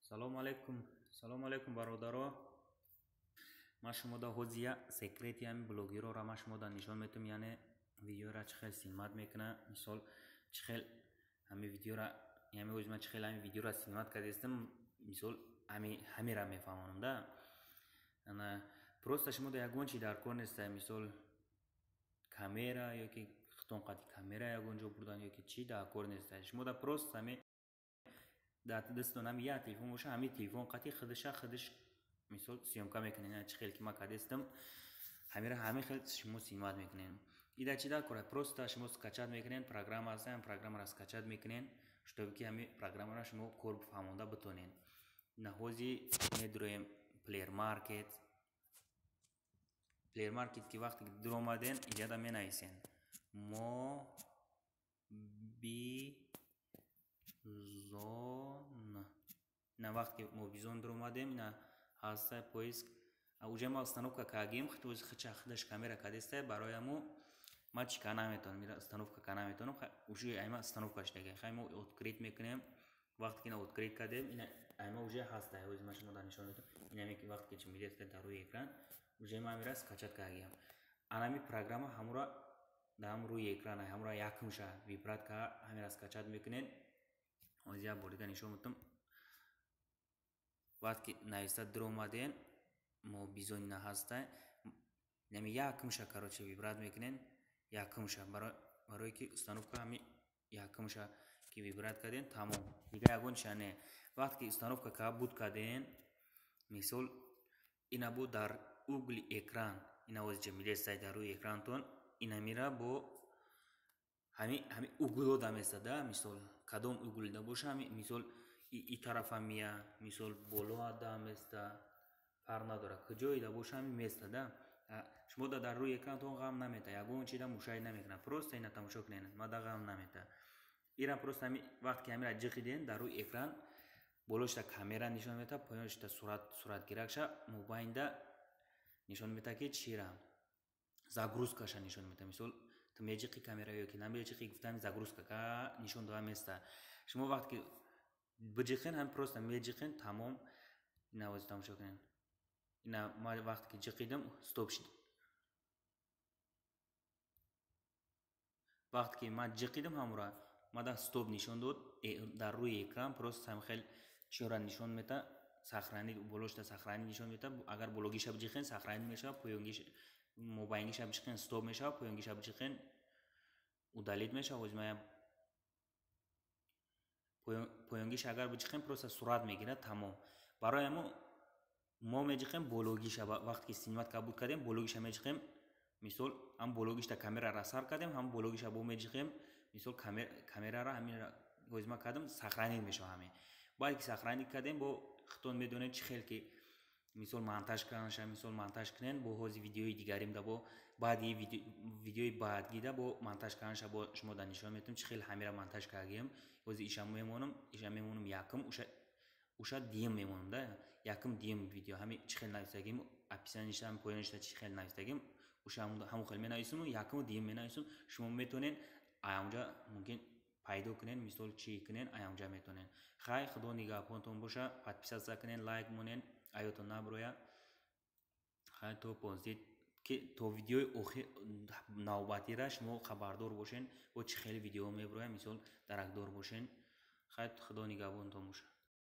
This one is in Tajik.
Салому алейкум, салому алейкум, бародаро. Ман шумода ҳозир секрети ҳами блогерора ман шумода нишон метум, яъне видеора чӣ хел снимать мекуна. Мисол, чӣ хел ҳами видеора, яъне ҳозир ман чӣ хел ҳами видеора снимать кардастам, мисол, ҳамира мефаҳмонам да. Ана просто шумода ягон чи дар кор неста, мисол, камера ёки хитон қати камера ягон ҷо бурдан ёки чӣ дар кор неста. Шумода просто ҳами дар дастон ҳами як телефон боша, ҳами телефон қати худша худаш, мисол, съёмка мекунед. Чӣ хел ки ман кардастам, ҳамира ҳамин хел шумо снимать мекунед. Ида чӣ дар кора? Просто шумо скачать мекунед, программа аст, ҳам программаро скачать мекунед, чтобы ки ҳами программаро шумо кор фаҳмонда битонед. На ҳозир медуроем Play Market. Play Market ки вақте ки дуромаден, инҷада менависен Мобизон. Ина вақте ки Мобизон дуромадем, ина ҳаста поиск. Уже ма установка кардем, худша худаш камера кардеста, барои ҳамо ман чӣ кар наметавонам, ира установка кар наметавонам. Уже айма установка шудага. Хай, мо открыть мекунем. Вақте ки ина открыть кардем, ина айма уже ҳаста. Ҳозир ман шумо дар нишон медиҳам. Инаме ки вақте ки мидеста дар рӯи экран, уже ман амира скачать кардагиам. Анами программа ҳамура дар ҳам рӯи экран ҳамура якумша выбрать ка, ҳамира скачать мекунед. Ҳозир як бор дига нишон медиҳам. Вақте ки нависта дуромаден, Мобизон ина ҳаста, инами якумша, короче, выбрать мекунед, якумша, барое ки установка ҳами якумша ки выбрать кардем, тамом, дига ягон чиза не. Вақте ки установка ка буд кардем, мисол, ина бу дар угли экран, ина ҳозир милестай дар рӯи экрантон, инамира бо ҳами угло да месада. Мисол, кадом углида боша, ҳами, мисол, и тарафа мия, мисол, боло да места, фарқ надорад, куҷоида боша, ҳами места да. Шумо да дар рӯи экрантон ғам намета, ягон чида мушоҳид намекунад. Просто ина тамошо кунед, мада ғам намета. Ира просто ҳами вақте ки ҳамира ҷиқиден, дар рӯи экран болошта камера нишон мета, поёншта сурат, суратгиракша, мобайнда нишон мета, ки чира загрузкаша нишон мета. Мисол, ту меҷиқи камера ё ки намеҷиқи, гуфтами загрузка ка нишон дода места. Шумо вақте ки биҷиқен, ҳами просто меҷиқен, тамом. Ина ҳозир тамошо кунед. Ина ма вақте ки ҷиқидам, стоп шуд. Вақте ки ман ҷиқидам, ҳамура мада стоп нишон дод дар рӯи экран. Просто ҳам хел чиёра нишон мета, сохранить, болошта сохранить нишон мета. Агар бологиша биҷиқен, сохранить мешавад, поёнгиш, мобайнгиша биҷиқен, стоп мешавад, поёнгиша биҷиқен, удалить мешавад. Ҳозир ман поёнгиша агар биҷиқем, просто сурат мегирад, тамом. Барои ҳамо мо меҷиқем бологиша. Вақте ки снимать кабуд кардем, бологиша меҷиқем. Мисол, ҳам бологишта камерара сар кардем, ҳам бологиша бо меҷиқем. Мисол, камерара ҳамин ҳозир ман кардам, сохранить мешавад. Ҳамин баъд ки сохранить кардем, бо худтон медонед, чӣ хел ки, мисол, монтаж карданша. Мисол, монтаж кунед, бо ҳозир видеои дигаримда, бо баъди видеои баъдгида бо монтаж карданша бо шумо дар нишон метавонем, чӣ хел ҳамира монтаж кардагием. Ҳозир иша мемонам, иша мемонам якум, уша диюм мемонам да. Якум, диюм видео ҳами чӣ хел нависагим, описаниша, поёништа чӣ хел нависагим, уша ҳамон хел менависум, якуму диюм менависум. Шумо метавонед аямҷа мумкин пайдо кунед, мисол, чӣ кунед, аямҷа метавонед. Хай, Худо нигаҳбонтон боша. Подписаться кунед, лайк монед, аётон наброяд. Хай, то поздид ки то видеои охир навбатира шумо хабардор бошед, бо чӣ хеле видеоҳо меброяд, мисол, даракдор бошед. Хай, Худо нигаҳбонтон боша.